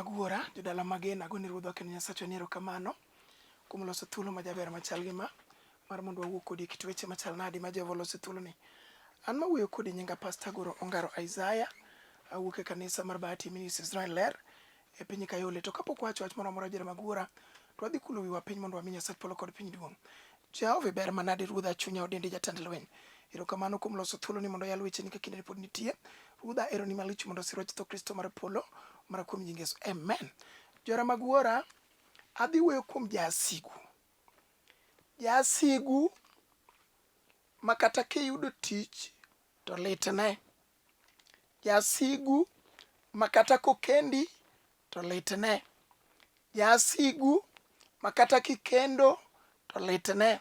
mag wuora, jodala mageno, agoni Ruodhwa kendo Nyasachwa ni erokamano kuom loso thuolo majaber machal gi ma mar mondo wawuo kodi e kit weche machal nadi ma Jehova oloso e thuoloni. An mawuoyo kodi nyinga Pastor Goro Ongaro Isaiah, awuok e kanisa mar Bahati Ministries Israel Ler e piny Kayole. To kapok wacho wach moro amora jodala mag wuora, to wadhi kulo wiwa piny mondo wami Nyasach polo kod piny duong'. Jehova iber manade Ruodha chunya odendi jatend lweny. Erokamano kuom loso thuoloni mondo oyal wecheni ka kindeni pod nitie. Ruodha eroni malich mondo osir wach tho Kristo mar polo mana kuom nying Yesu. Amen. Johera mag wuora, adhi wuoyo kuom jasigu. Jasigu ma kata kiyudo tich to litne. Jasigu ma kata kokendi to litne. Jasigu ma kata kikendo to litne.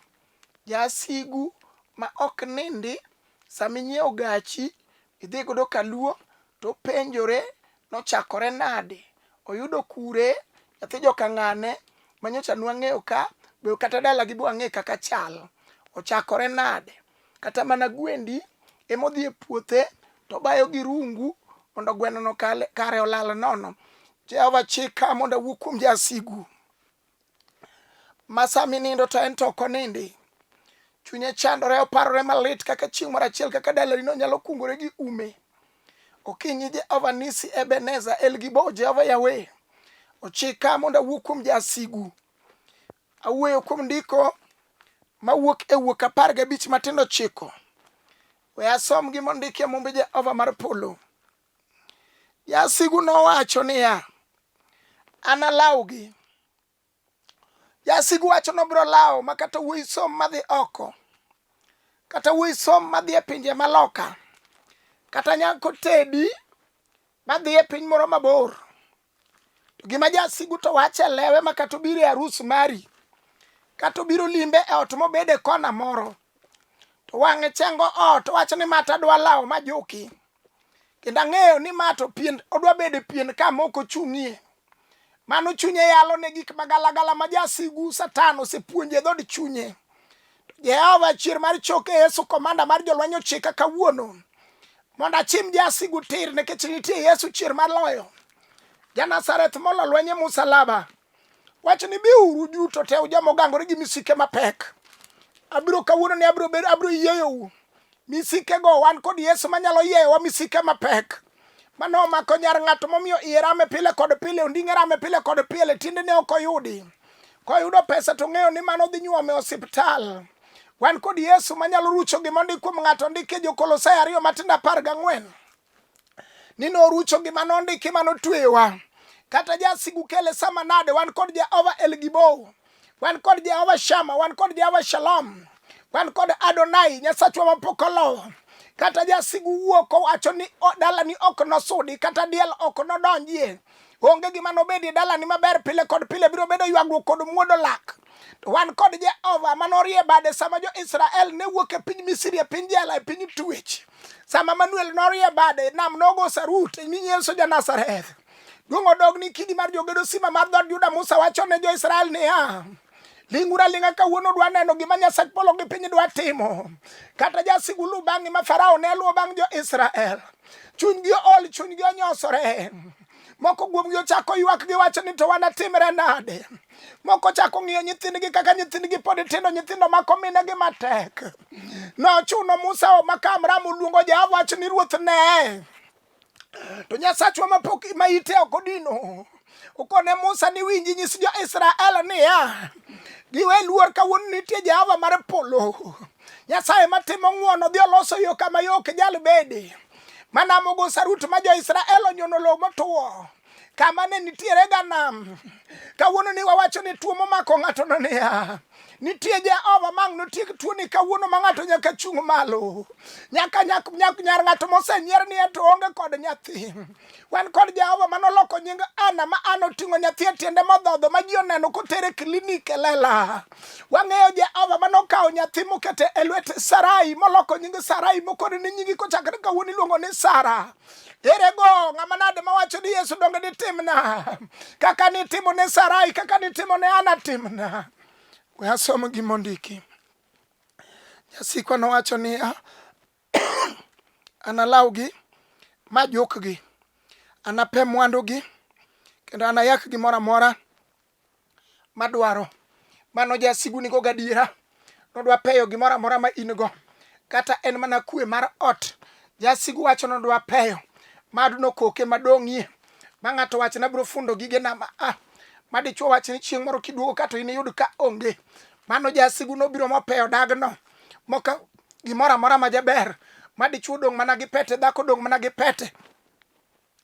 Jasigu ma ok nindi sama inyiewo gachi idhi godo kaluo to openjore nochakore nade, oyudo kure, nyathi joka ng'ane manyocha nwang'eyo ka be kata dalagi be wang'e kaka chal, ochakore nade. Kata mana gwendi emodhi e puothe to obayo gi rungu mondo gwenono kare olal nono. Jehova chika mondo awuo kuom jasigu ma sama inindo to en to ok onindi. Chunye chandore oparore malit kaka chieng' moro achiel kaka dalanino nyalo kungore gi ume. Okinyi Jehova Nisi Ebeneza El Gibo Jehova Yahweh ochika mondo awuo kuom jasigu. Awuoyo kuom ndiko mawuok e Wuok 15 matindo 9. We asom gi mondiki e Mumb Jehova mar polo. Jasigu nowacho niya, analawgi. Jasigu wacho nobiro lawo ma kata wuoyi som madhi oko, kata wuoyi som madhi e pinje maloka, kata nyako tedi madhi e piny moro mabor. To gima jasigu to wacho e lewe ma kata obiro e arus mari, kata obiro limbe e ot mobede kona moro, to wang'e chengo ot, owacho ni ma to adwa lawo ma juki. Kendo ang'eyo ni ma to pien, odwa bedo e pien ka mok ochung'ie. Mano chunye yalo ne gik magalagala ma jasigu Satan osepuonje e dhood chunye. To Jehova chier mar choke Yesu komanda mar jolweny ochika kawuono mondo achim jasigu tir nikech nitie Yesu chier mar loyo. Ja-Nazareth molo lweny e musalaba. Wach ni biuru duto te joma ogangore gi misike mapek. Abiro kawuono ni abiro bedo abiro yieyou. Misikego wan kod Yesu manyalo yieyowa misike mapek. Mano omako nyar ng'ato momiyo iye rame pile kod pile, onding'e rame pile kod pile, tiendene ok oyudi. Koyudo pesa to ong'eyo ni mano dhi nyuome osiptal. Wan kod Yesu manyalo rucho gima ondik kuom ng'ato ondik e Jo-Kolosai 2 matindo 14. Ni norucho gima nondiki manotweyowa. Kata jasigu kele sama nade, wan kod Jehova El Gibo, wan kod Jehova Shama, wan kod Jehova Shalom, wan kod Adonai, Nyasachwa mapok olowo. Kata jasigu wuok kowacho ni dalani ok nosudi, kata diel ok nodonjie. Onge gima nobedie dalani maber pile kod pile, biro bedo ywagruok kod muodo lak. To wan kod Jehova manorie bade sama jo-Israel ne wuok e piny Misri e piny jela e piny twech. Sama Manuel norie bade nam nogo sarut ni Yesu ja Nazareth. Duong' odog ni kidi mar jogedo sima mar dhood Juda. Musa wacho ne jo-Israel niya, Ling'uru aling'a kawuono dwa neno gima Nyasach polo gi piny dwa timo. Kata jasigu luw bang'i ma Farao ne luwo bang' jo-Israel. Chunygi ool, chunygi onyosore. Moko kuomgi ochako ywak giwacho ni to wanatimre nade? Moko chako ng'iyo nyithindgi kaka nyithindgi pod tindo, nyithindo mako minegi matek. Nochuno Musa omaka Amram oluongo Jehova wacho ni Ruoth ne. To Nyasachwa mapok ma ite ok odino okone Musa ni winji nyis jo-Israel niya giwe luor kawuono nitie Jehova mar polo Nyasaye matimo ng'wono dhi oloso yo kama yo ok nyal bede mana mogo sarut ma jo-Israel onyono lowo motwo kama ne nitiere ga nam. Kawuono ni wawacho ni tuo momako ng'ato no niya, nitie Jehova mang' notiek tuoni kawuono ma ng'ato nyaka chung' malo. Nyaka nyak, nyak, nyar ng'ato mosenyier niya to onge kod nyathi. Wan kod Jehova manoloko nying Ana ma Ana oting'o nyathi e tiende modhodho ma ji oneno kotere klinik e lela. Wang'eyo Jehova manokawo nyathi mokete e lwet Sarai moloko nying Sarai mokone ni nyingi kochakre kawuono iluongo ni Sara. Ere go ng'ama nade mawacho ni Yesu donge ditimna kaka nitimo ne Sarai, kaka nitimo ne Ana timna. We asom gima ondiki. Jasikwa nowacho niya, analawgi ma jukgi, anape mwandugi Kendo anayak gimoro amora madwaro. Mano jasigu nigo gadiera. Nodwa peyo gimoro amora ma in go. Kata en mana kwe mar ot. Jasigu wacho nodwa peyo. Mad nokoke madong'ie. Ma ng'ato wach nabiro fundo gigena ma a. Ma dichuo wach ni chieng' moro kiduogo ka to iniyud ka onge. Mano jasigu nobiro mopeyo dagno. Moka gimoro amora ma jaber. Ma dichuo dong' mana gi pete, dhako dong' mana gi pete.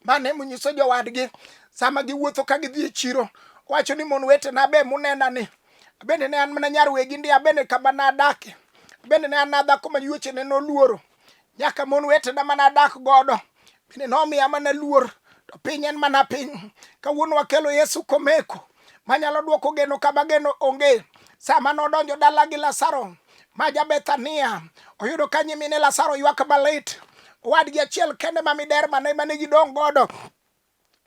Mano emonyiso jowadgi sama giwuotho ka gidhi e chiro. Owacho ni mon wetena be munena ni. Bende ne an mana nyar wegi ndi abende kama nadake. Bende ne an dhako ma yuochene noluoro. Nyaka mon wetena mane adak godo bende nomiya mana luor. To piny en mana piny. Kawuono wakelo Yesu komeko manyalo duoko geno kama geno onge. Sama nodonjo dala gi Lazaro ma ja Bethania, oyudo ka nyimine Lazaro ywak malit. Owadgi achiel kende ma miderma ne mane gidong' godo.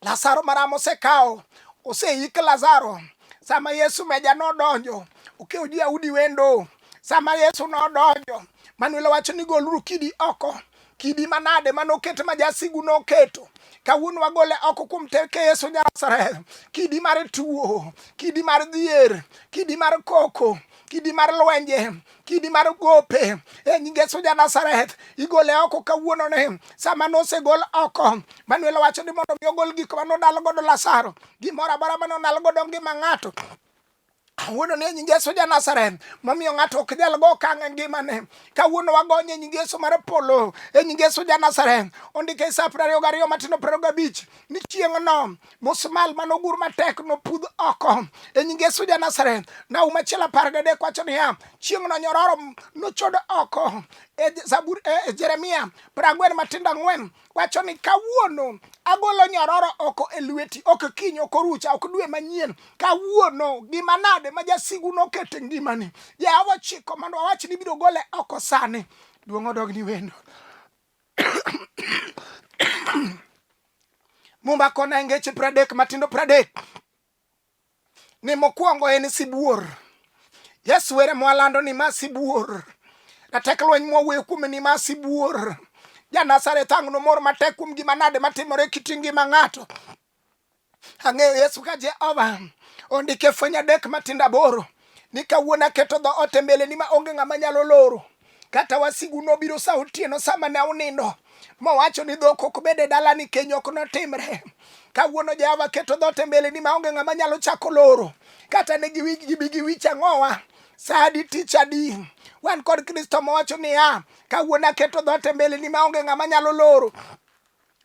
Lazaro marama osekawo, oseik Lazaro. Sama Yesu meja nodonjo, okewo ji Yahudi wendo. Sama Yesu nodonjo, Manuel wacho ni goluru kidi oko. Kidi manade manoket ma jasigu noketo. Kawuono wagole oko kuom teke Yesu Nazareth. Kidi mar tuo, kidi mar dhier, kidi mar koko, kidi mar lwenje, kidi mar gope e nying Yesu ja Nazareth igole oko kawuono ni. Sama nosegol oko, Manuel wacho ni mondo mi ogol gik mane odal godo Lazaro, gimoro amora mane onal godo ngima ng'ato kawuono ni e nying Yesu ja Nazareth momiyo ng'ato ok nyal go okang' e ngimane. Kawuono wagonye e nying Yesu mar polo, e nying Yesu ja Nazareth. Ondike Isaya 22 matindo 25 ni chieng'no musmal manogur matek nopudh oko e nying Yesu ja Nazareth. Nahum achiel 13 wacho niya, chieng'no nyororo nochod oko. E Zaburi, e Jeremia 40 matindo 4 wacho ni kawuono agolo nyororo oko e lweti, ok kiny, ok orucha, ok dwe manyien. Kawuono gima nade ma jasigu noketo e ngimani, Jehova ochiko mondo wawach ni ibiro gole oko sani. Duong' odog ni wendo. Mumba kona e ngeche 30 matindo 30 ni mokwongo en sibuor. Yesu were mwalando ni ma sibuor. Ratek lweny mwawuoyo kuome ni ma sibuor. Ja Nazareth ang' nomor matek kuom gima nade matimore kit ngima ng'ato. Ang'eyo Yesu ka Jehova ondike fweny 3 matindo 8 ni kawuono aketo dhoot e mbeleni ma onge ng'ama nyalo loro. Kata wasigu nobiro sa otieno sama ne unindo mowacho ni dhok ok bed e dalani keny ok notimre. Kawuono Jehova keto dhoot e mbeleni ma onge ng'ama nyalo chako loro. Kata ne giwich gibi giwich ang'owa sa adi tich adi. Wan kod Kristo mowacho niya, kawuono aketo dhoot e mbeleni ma onge ng'ama nyalo loro.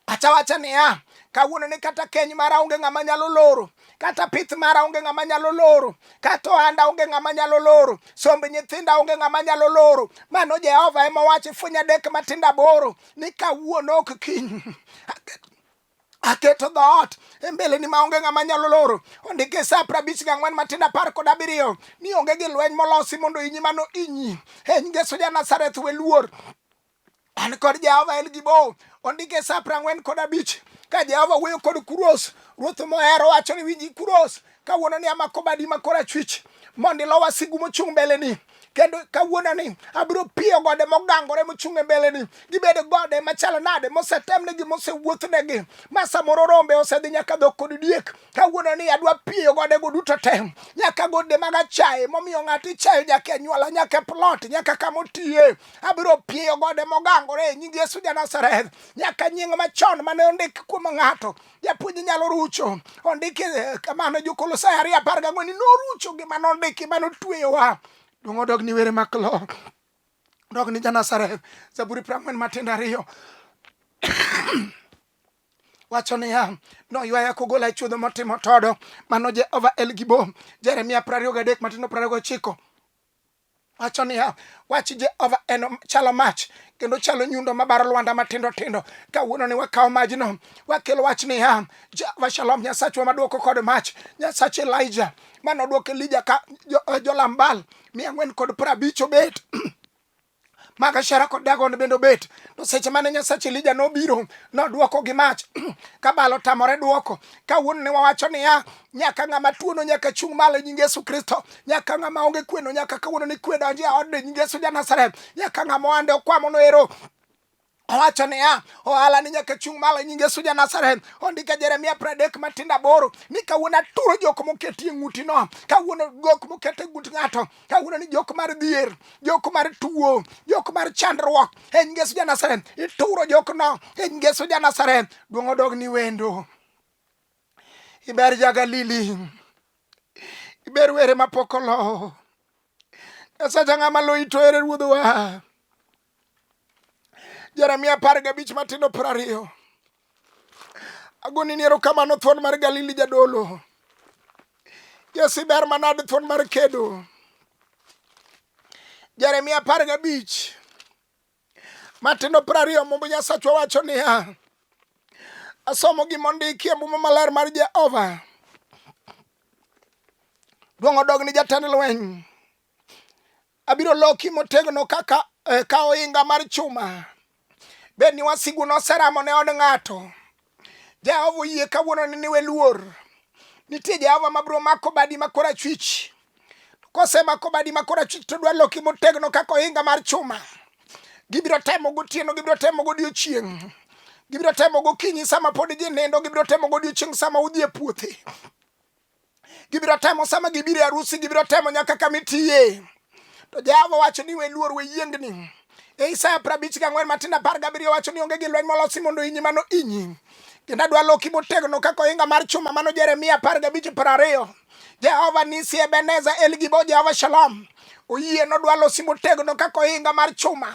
Acha wacha niya, kawuono ni kata keny mara onge ng'ama nyalo loro, kata pith mara onge ng'ama nyalo loro, kata ohanda onge ng'ama nyalo loro, somb nyithinda onge ng'ama nyalo loro. Mano Jehova ema owacho e fweny 3 matindo 8 ni kawuono ok kiny. Aketo dhoot e mbeleni ma onge ng'ama nyalo loro. Ondike e sa 54 matindo 17 ni onge gi lweny molosi mondo inyi mano inyi. E nying Yesu ja Nazareth we luor. An kod Jehova El Gibo. Ondike sa 45 ka Jehova wuoyo kod Kuros, ruoth mohero wacho ni winji Kuros, kawuono ni amako badi ma korachwich mondo ilo wasigu mochung' mbeleni kendo kawuono ni abiro piyo gode mogangore mochung' e mbeleni gibed gode machalo nade mosetemnegi mosewuothnegi ma samoro rombe osedhi nyaka dhok kod diek kawuono ni adwa piyo godego duto te nyaka gode mag achaye momiyo ng'ato ichayo nyaka e anyuola nyaka e plot nyaka kama otiye abiro piyo gode mogangore e nying Yesu ja Nazareth nyaka nying machon mane ondik kuom ng'ato japuonj nyalo rucho ondiki kamano jo-Kolosai 2:14 ni norucho gima nondiki mane otweyowa duong' odog ni were maklo dog ni ja Nazareth Zaburi 40 matindo 2 wacho niya noywaya kogola e chuodho motimo todo mano Jehova El Gibo Jeremia 23 matindo 29 wacho niya wach Jehova en chalo mach kendo chalo nyundo mabaro lwanda matindo tindo kawuono ni wakawo majno wakelo wach niya Jehova Shalom Nyasachwa maduoko kod mach Nyasach Elijah manoduoko Elija ka jolam Baal 450 obet mag Ashera kod Dagon bende obet. To seche mane Nyasach Elija nobiro, nodwoko gi mach. Ka Baal otamore dwoko, kawuono ne wawacho niya, nyaka ng'ama tuono nyaka chung' malo e nying Yesu Kristo, nyaka ng'ama onge kweno nyaka kawuono ni kwe donji e odno e nying Yesu ja Nazareth, nyaka ng'ama ohande okwamo no ero Owacho niya, ohala ni nyaka chung' malo e nying Yesu ja Nazareth. Ondike Jeremia 30 matindo aboro ni kawuono aturo jok moketi e ng'utino, kawuono jok moket e ng'ut ng'ato, kawuono ni jok mar dhier, jok mar tuo, jok mar chandruok e nying Yesu ja Nazareth. Ituro jokno e nying Yesu ja Nazareth. Duong' odog ni wendo. Iber ja Galili. Iber were mapok olo. Nyasacha ng'ama loyi to ere ruodhwa. Jeremia 15 matindo 20. Agoni ni erokamano thuon mar Galili jadolo. Yesu ber manade thuon mar kedo. Jeremia 15 matindo 20 Mumb Nyasachwa wacho niya, asomo gima ondiki e Muma maler mar Jehova. Duong' odog ni jatend lweny. Abiro loki motegno kaka eh, ka ohinga mar chuma. Bed ni wasigu noseramo ne od ng'ato. Jehova oyie kawuono ni niwe luor. Nitie Jehova mabiro mako badi ma korachwich. Kosemako badi ma korachwich to dwa loki motegno kaka ohinga mar chuma. Gibiro temo gotieno, gibiro temo godiochieng'. Gibiro temo gokinyi sama pod ji nindo, gibiro temo godiochieng' sama udhi e puothe. Gibiro temo sama gibiro e arusi, gibiro temo nyaka kama itiye. To Jehova wacho ni we luor, we yiengni. E Isaya 54 matindo 17 wacho ni onge gi lweny molosi mondo inyi mano inyi. Kendo adwa loki motegno kaka ohinga mar chuma mano Jeremia 15 20. Jehova Nisi Ebeneza El Gibo Jehova Shalom. Oyie nodwa losi motegno kaka ohinga mar chuma.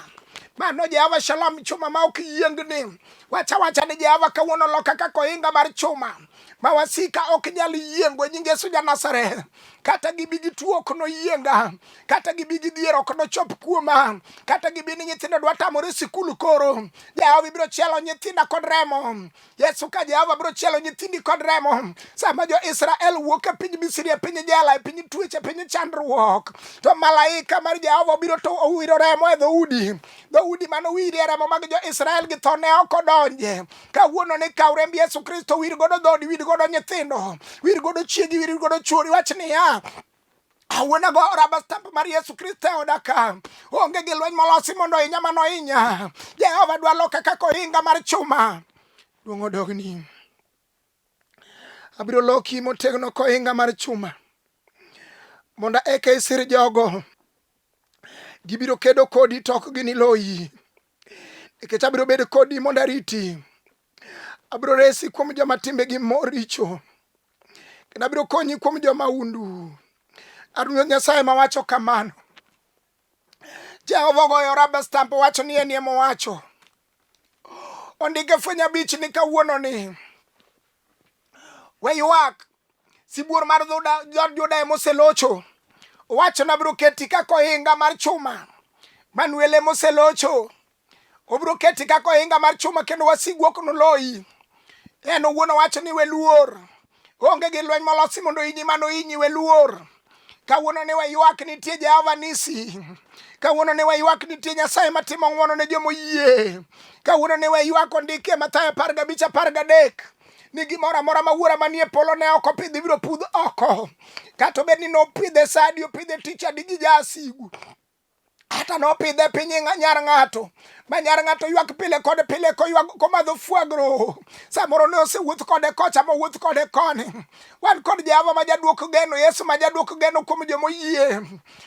Mano Jehova Shalom chuma ma ok yiengni. Wacha wacha ni Jehova kawuono loka kaka ohinga mar chuma. Ma wasika ok nyal yiengo e nying Yesu ja Nazareth. Kata gibi gi tuo ok noyienga. Kata gibi gi dhier ok nochop kuoma. Kata gibi ni nyithindo dwa tamore sikul koro. Jehova ibiro chielo nyithinda kod remo. Yesu ka Jehova biro chielo nyithindi kod remo. Sama jo-Israel wuok e piny Misri, e piny jela, e piny twech, e piny chandruok, to malaika mar Jehova obiro to owiro remo e dhoudi. Dhoudi mane owirie remo mag jo-Israel gi tho ne ok odonje. Kawuono ni kaw remb Yesu Kristo, wir godo dhoodi, wir godo nyithindo, wir godo chiegi, wir godo chwori. Wach niya, Awuona go rubber stamp mar Yesu Kristo e oda ka. Onge gi lweny molosi mondo ohinya mano ohinya. Jehova dwa loka kaka ohinga mar chuma. Duong' odogni. Abiro loki motegno kohinga mar chuma. Mondo eka isir jogo. Gibiro kedo kodi to ok giniloyi. Nikech abiro bedo kodi mondo ariti. Abiro resi kuom joma timbegi richo. Kendo abiro konyi kuom joma undu. Ruoth Nyasaye mawacho kamano. Jehova ogoyo rubber stamp wacho ni en ema owacho. Ondike fweny abich ni kawuono ni we ywak sibuor mar dhood Juda ema oselocho. Owacho ni abiro keti kaka ohinga mar chuma. Manuel ema oselocho. Obiro keti kaka ohinga mar chuma kendo wasigu ok noloyi. En owuon owacho ni we luor. Onge gi lweny molosi mondo inyi mano inyi we luor. Kawuono ne waywak nitie Jehova Nisi. Kawuono ne waywak nitie Nyasaye matimo ng'wono ne jomoyie. Kawuono ne waywak ondikie Mathayo 15 13 ni gimoro amora ma wuora manie polo ne ok opidho ibiro pudh oko. Kata obed ni nopidhe sa adi, opidhe tich adi gi jasigu. Hata nopidhe e piny nyar ng'ato ma nyar ng'ato ywak pile kod pile koywak komadho fwagro. Samoro ne osewuoth kode kocha mowuoth kode koni. Wan kod Jehova ma jaduok geno, Yesu ma jaduok geno kuom jomoyie.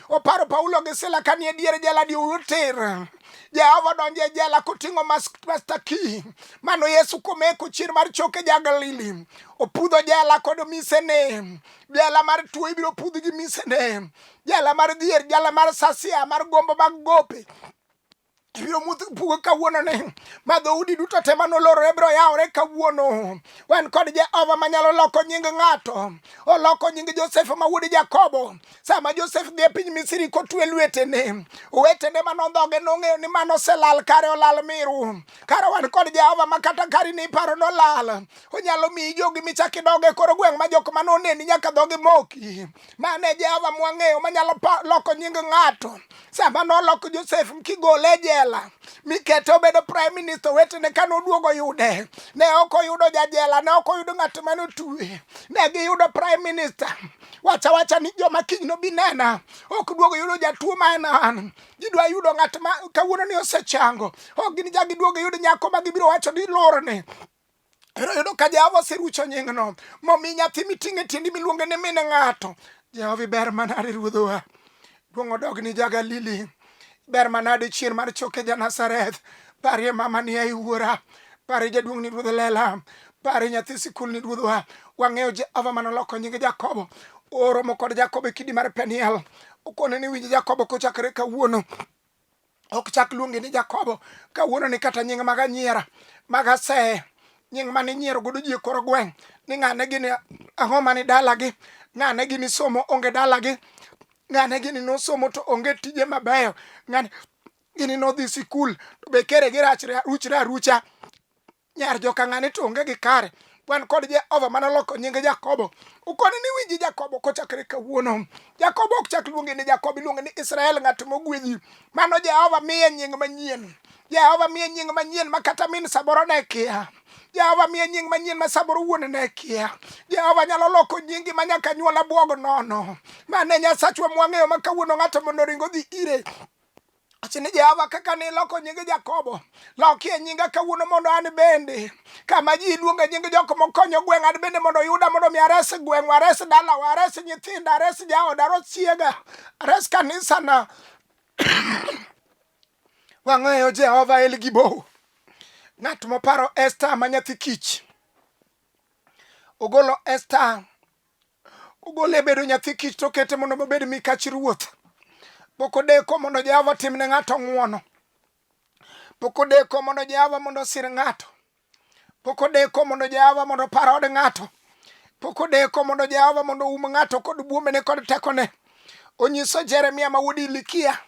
Oparo Paulo gi Sila kanie dier jela diutir. Jehova odonjo e jela koting'o master key. Mano Yesu komeko chir mar choke ja Galili. Opudho jela kod misene. Jela mar tuo ibiro pudh gi misene. Jela mar dhier, jela mar sasia, mar gombo mag gope. Ibiro pugo kawuono ni ma dhoudi duto te manolorore biro yawore kawuono. Wan kod Jehova manyalo loko nying ng'ato. Oloko nying Josef ma wuod Jakobo. Sama Josef dhi e piny Misri kotwe lwetene, owetene manondhoge nong'eyo ni mano oselal kare olal miru. Kare wan kod Jehova ma kata kari ni iparo nolal. Onyalo miyi jogi michak idog e kor gweng' ma jok manoneni nyaka dhogi moki. Mano e Jehova mwang'eyo manyalo loko nying ng'ato. Sama noloko Josef kigole e jela. jela mikete obedo prime minister owetene kane oduogo yude ne ok oyudo jajela ne ok oyudo ng'at mane otwe ne giyudo prime minister wacha wacha ni joma kiny nobi nena ok duogo yudo jatuo ma en an gidwa yudo ng'at ma kawuono ni osechango ok gin ja giduogo yud nyako ma gibiro wacho ni lorni. Ibiro yudo ka Jehova oserucho nyingno momi nyathi miting'o e tiendi miluonge ni min ng'ato. Jehova iber manade ruodhowa. Duong' odog ni ja-Galili. Ber manade chier mar choke ja-Nazareth. Parie mama ni ei wuora. Parie jaduong' ni ruodh lela. Parie nyathi sikul ni ruodhwa. Wang'eyo Jehova manoloko nying Jakobo. Oromo kod Jakobo e kidi mar Peniel. Okone ni winj Jakobo kochakore kawuono. Ok chak luongi ni Jakobo kawuono ni kata nying mag anyiera mag aseye nying mane inyiero godo ji e kor gweng' ni ng'ane gini ang'o mane dalagi ng'ane gini somo onge dalagi ng'ane gini nosomo to onge tije mabeyo ng'ane gini nodhi sikul to be kere gi rachre ruchre arucha Nyar joka ng'ane to onge gi kare. Wan kod Jehova mane oloko nying Jakobo. Ukoni ni winji Jakobo kochakre kawuono. Jakobo ok chak luonge ni Jakobo, iluonge ni Israel ng'at mogwedhi. Mano Jehova miye nying manyien. Jehova miye nying manyien ma kata min samoro ne kia. Jehova miye nying manyien ma samoro wuon ne kia. Jehova nyalo loko nyingi ma nyaka nyuola buog nono. Mano e Nyasachwa mwang'eyo ma kawuono ng'ato mondo oring odhi ire. Wach ni Jehova kaka niloko nying Jakobo, lokie nyinga kawuono mondo an bende kama ji luonge nying jok mokonyo gweng' an bende mondo oyuda mondo mi ares gweng'wa, ares dalawa, ares nyithinda, ares jaoda, ares chiega, ares kanisana. Wang'eyo Jehova El Gibor, ng'at moparo Esther ma nyathi kich. Ogolo Esther Ogole e bedo nyathi kich to okete mondo obed mikach ruoth. Pok odeko mondo Jehova otim ne ng'ato ng'wono. Pok odeko mondo Jehova mondo osir ng'ato. Pok odeko mondo Jehova mondo opar od ng'ato. Pok odeko mondo Jehova mondo oum ng'ato kod buombene kod tekone. Onyiso Jeremia ma wuod Hilikia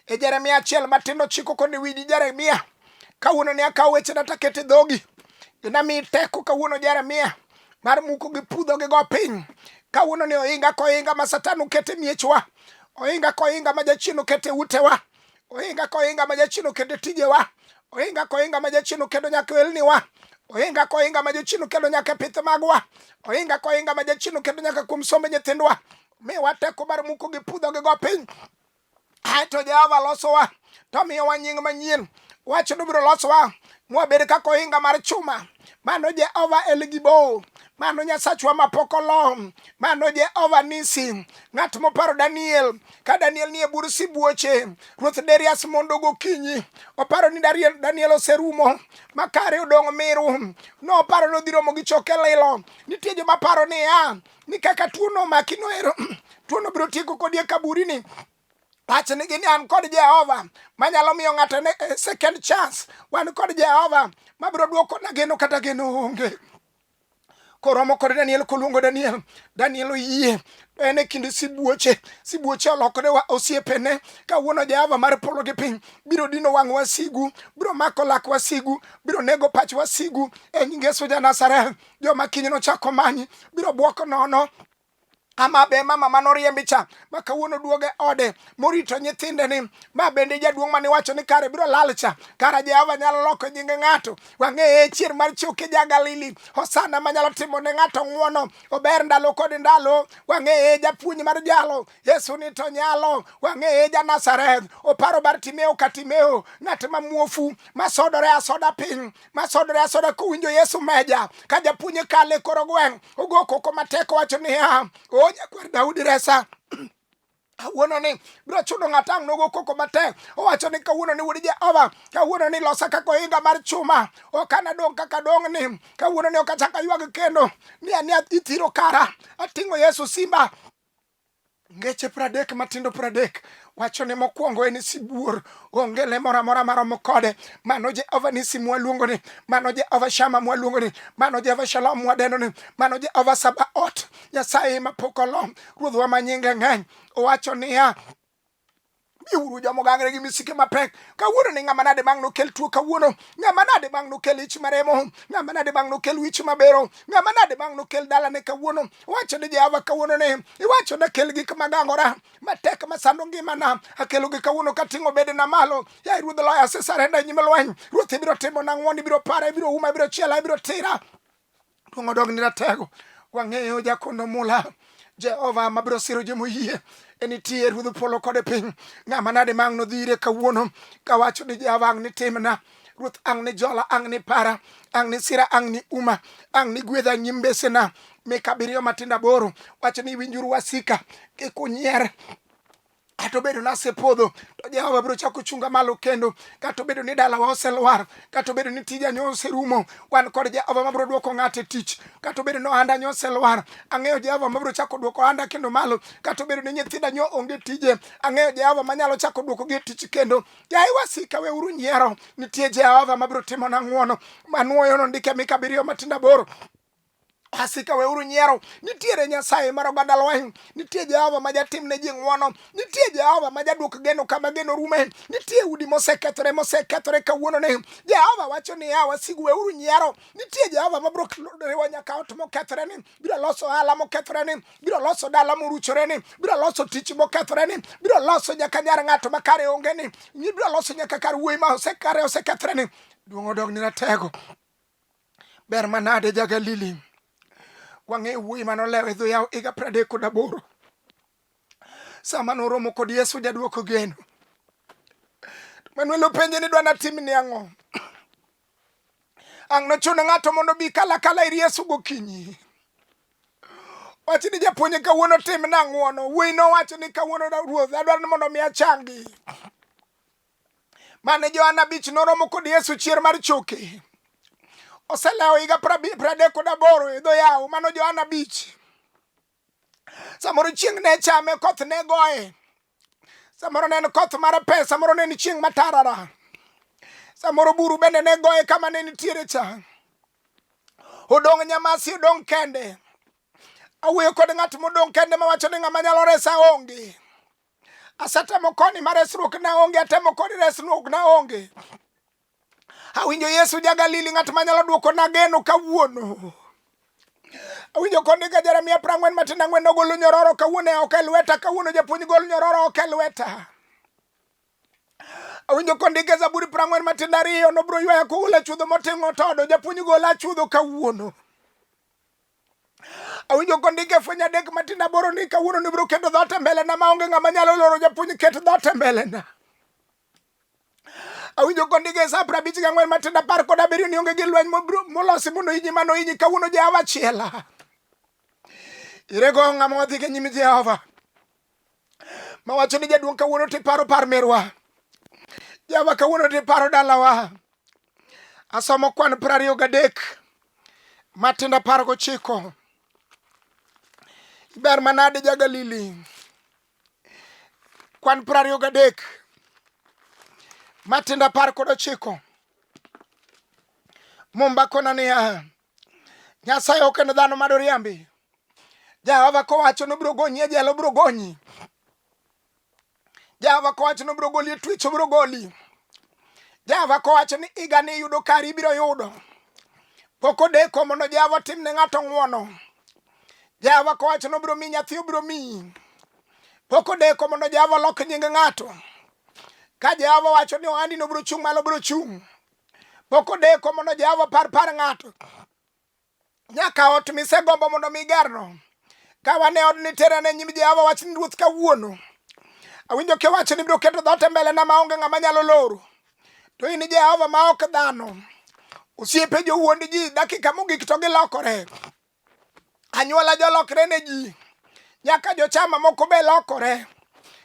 e Jeremia achiel matindo chiko koni winji Jeremia kawuono ne akawo wechena taketo e dhogi kendo amiyi teko kawuono Jeremia mar muko gi pudho gi go piny kawuono ni ohinga kohinga ma Satan oketo e miechwa ohinga kohinga ma jachien oketo e utewa ohinga kohinga ma jachien oketo e tijewa ohinga kohinga ma jachien oketo nyaka e welniwa ohinga kohinga ma jachien oketo nyaka e pith magwa ohinga kohinga ma jachien oketo nyaka kuom sombe nyithindwa miwa teko mar muko gi pudho gi go piny Aeto Jehova losowa to miyowa nying manyien. Wach no biro losowa mwabed kaka ohinga mar chuma. Mano Jehova El Gibor, mano Nyasachwa mapok olo, mano Jehova Nisi, ng'at moparo Daniel ka Daniel nie bur sibuoche. Ruoth Darius mondo gokinyi oparo ni Daniel oserumo makare odong' miru. Noparo ni odhi romo gi choke lilo. Nitie joma paro niya ni kaka tuono omaki noero tuono biro tieko kodi e kaburini wachnigi ni an kod Jehova manyalo miyo ng'ato ne eh, second chance. Wan kod Jehova mabiro duoko na geno kata geno onge. Koromo kod Daniel koluongo Daniel, Daniel oyie en e kind sibuoche, sibuoche olokore wa osiepene. Kawuono Jehova mar polo gi piny biro dino wang' wasigu, biro mako lak wasigu, biro nego pach wasigu e nying Yesu ja Nazareth. Joma kiny nochako manyi biro bwok nono ama be mama mane oriembi cha ma kawuono duoge ode morito nyithinde ni ma bende jaduong' mane iwacho ni kare biro lal cha kara Jehova nyalo loko nying ng'ato wang'eye chier mar choke ja Galili Hosana manyalo timo ne ng'ato ng'wono ober ndalo kod ndalo wang'eye japuonj mar jalo Yesu ni to nyalo wang'eye ja Nazareth oparo Bartimeo Katimeo ng'at ma muofu masodore asoda piny masodore asoda kowinjo Yesu meja ka japuonj kale koro gweng' ogo koko matek owacho niya o nyakwar Daudi resa kawuono ni biro chuno ng'ato ang' nogo koko matek owacho ni kawuono ni wuod Jehova kawuono ni losa kaka ohinga mar chuma ok anadong' kaka dong' ni kawuono ni ok achak aywag kendo ni ani ithiro kara ating'o Yesu simba Ngeche pradek matindo pradek wacho ni mokwongo en sibuor, onge le moro amora maromo kode. Mano Jehova Nisi mwaluongo ni, mano Jehova Shama mwaluongo ni, mano Jehova Shalom mwadendo ni, mano Jehova Sabaoth, Nyasaye mapok olo, Ruodhwa ma nyinge ng'eny. Owacho niya, biuru joma ogangre gi misike mapek kawuono ni ng'ama nade bang' nokel tuo kawuono ng'ama nade bang' nokel ich maremo ng'ama nade bang' nokel wich mabero ng'ama nade bang' nokel dalane kawuono wacho ni Jehova kawuono ni iwacho ni kel gik magangora matek masando ngimana akelogi kawuono kating'o bedena malo. Yaye Ruodh Loyo, asesarenda e nyim lweny. Ruoth, ibiro timona ng'wono, ibiro para, ibiro uma, ibiro chiela, ibiro tira. Duong' odog ni ratego. Wang'eyo jakondo mula. Jehova mabiro siro jomoyie enitie ruodh polo kod piny. Ng'ama nade ma ang' nodhi ire kawuono kawacho ni Jehova ang' nitimna. Ruoth ang' ni jola, ang' ni para, ang' ni sira, ang' ni uma, ang' ni gwedha nyim mbesena. Mika abiriyo matindo aboro wacho ni winjuru wasika kik unyier kata obedo ni asepodho to Jehova biro chako chunga malo kendo, kata obedo ni dalawa oselwar, kata obedo ni tija nyo oserumo, wan kod Jehova mabiro duoko ng'ato e tich. Kata obedo ni ohanda nyo oselwar, ang'eyo Jehova mabiro chako duoko ohanda kendo malo. Kata obedo ni nyithinda nyo onge tije, ang'eyo Jehova manyalo chako duokogi e tich kendo. Yaye wasika, weuru nyiero, nitie Jehova mabiro timona ng'wono. Manuoyo nondike Mika abiriyo matindo aboro. Asika weuru nyiero, nitiere Nyasaye mar oganda lweny, nitie Jehova ma jatim ne ji ng'wono, nitie Jehova ma jaduok geno kama geno rume, nitie udi mosekethore mosekethore kawuono ni Jehova wacho niya, wasigu weuru nyiero, nitie Jehova ma biro riwo nyaka ot mokethore ni, biro loso ohala mokethore ni, biro loso dala moruchore ni, biro loso tich mokethore ni, biro loso nyaka nyar ng'ato ma kare onge ni, biro loso nyaka kar wuoyi ma osekare osekethore ni. Duong' odog ni ratego. Ber manade ja Galili. Wang'eyo wuoyi mane olewo e dho yawo higa 38. Sama noromo kod Yesu jaduoko geno. Manuel openje ni dwa natimni ang'o? Ang' nochuno ng'ato mondo obi kala kala ir Yesu gokinyi. Wach ni japuonj kawuono timna ng'wono. Wuoyi nowacho ni kawuono ruoth adwaro ni mondo mi achangi. Mane Johana abich noromo kod Yesu chier mar choke. Oselewo higa 38 e dho yawo, mano Johana abich. Samoro chieng' ne chame, koth ne goye. Samoro ne en koth mar pe, samoro ne en chieng' matarara. Samoro buru bende ne goye kama ne nitiere cha. Odong' nyamasi, odong' kende. Awuoyo kod ng'at modong' kende mawacho ni ng'ama nyalo resa onge. Asetemo koni ma resruok na onge, atemo koni resruok na onge. Awinjo Yesu ja Galili, ng'at manyalo duoko na geno kawuono. Awinjo koni ka Jeremia 44 matindo ang'wen nogolo nyororo kawuono ok e lweta, kawuono japuonj gol nyororo ok e lweta. Awinjo kondike Zaburi 40 matindo ariyo nobiro ywaya kogolo chudho moting'o todo, japuonj gola chudho kawuono. Awinjo kondike e fweny adek matindo aboro ni kawuono nibiro keto dhoot e mbelena maonge ng'ama nyalo loro japuonj ket dhoot e mbelena. Awinjo kondike e sa 54 matindo 17 ni onge gi lweny molosi mondo inyi mano inyi kawuono Jehova chiela. Irego ng'ama wadhi e nyim Jehova mawacho ni jaduong' kawuono tiparo par merwa. Jehova kawuono tiparo dalawa. Asomo kwan 23 matindo 19. Ber manade ja Galili. Kwan 23 matindo 19. Mumba kona niya, Nyasaye ok en dhano madoriambi. Jehova kowacho nobiro gonyi e jela obiro gonyi. Jehova kowacho ni obiro goli e twech obiro goli. Jehova kowacho ni higa ni yudo kari ibiro yudo. Pok odeko mondo Jehova otim ne ng'ato ng'wono. Jehova kowacho ni obiro miyi nyathi obiro miyi. Pok odeko mondo Jehova olok nying ng'ato. Ka Jehova wacho ni ohandi no obiro chung' malo obiro chung'. Pok odeko mondo Jehova par par ng'ato. Nyaka ot misegombo mondo mi igerno. Ka wane odni terane nyim Jehova wach ni ruoth kawuono. Awinjo kiwacho ni ibiro keto dhoot e mbelena maonge ng'ama nyalo loro. To in Jehova ma ok dhano. Osiepe jowuond ji dakika mogik to gilokore. Anyuola jolokre ne ji. Nyaka jochama moko be lokore.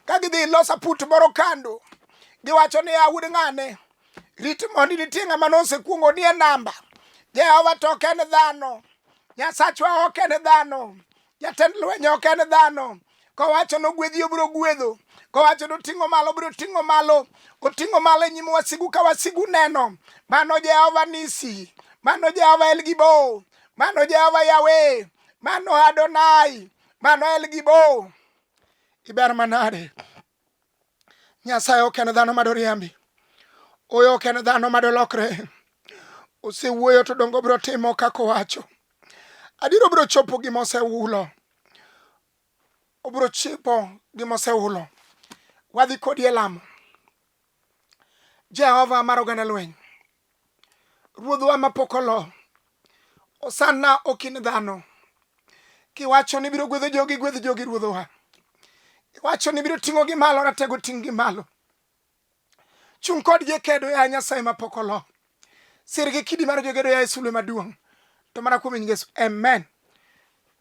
Ka gidhi loso aput moro kando. Giwacho ni a wuod ng'ane. Rit mondi nitie ng'ama nosekuongo ni e namba. Jehova to ok en dhano. Nyasachwa ok en dhano. Jatend lweny ok en dhano. Kowacho nogwedhi obiro gwedho. Kowacho noting'o malo obiro ting'o malo. Oting'o malo e nyim wasigu ka wasigu neno. Mano Jehova Nisi. Mano Jehova El Gibo. Mano Jehova Yahweh. Mano Adonai. Mano El Gibo. Iber manade. Nyasaye ok en dhano madoriambi. Oyo ok en dhano madolokre. Osewuoyo to dongo biro timo kaka owacho. Adier obiro chopo gima osewulo. Obiro chipo gima oseulo. Wadhi kodi e lamo. Jehova mar oganda lweny, Ruodhwa mapok olo, Osana ok in dhano. Kiwacho ni ibiro gwedho jogi, gwedh jogi Ruodhwa. Iwacho ni ibiro ting'ogi malo, ratego ting' gi malo. Chung' kodgi e kedo, yaye Nyasaye mapok olo. Sir gi kidi mar jogedo, yaye sulwe maduong'. To mana kuom nying Yesu, amen.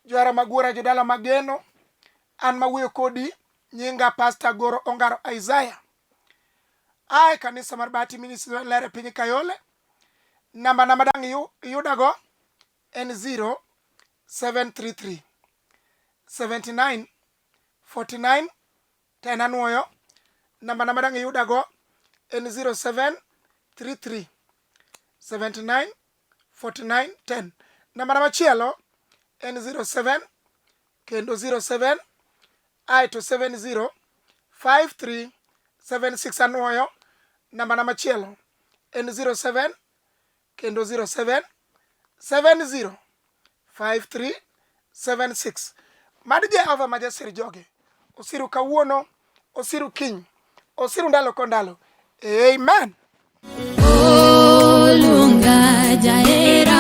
Johera mag wuora, jodala mageno, an mawuoyo kodi, nyinga Pastor Goro Ongaro Isaiah. Ae kanisa mar Bahati Ministries ler e piny Kayole. Namba na madang' iyudago en 0733 79 49 10. Anuoyo namba na madang' iyudago en 0733 79 49 10. Namba na machielo en 07 kendo 07 aeto 70 53 76. Anuoyo namba na machielo en 07 kendo 07 70 53 76. Mad Jehova ma jasir joge osiru kawuono, osiru kiny, osiru ndalo ko ndalo. Amen. Oluonga jahera.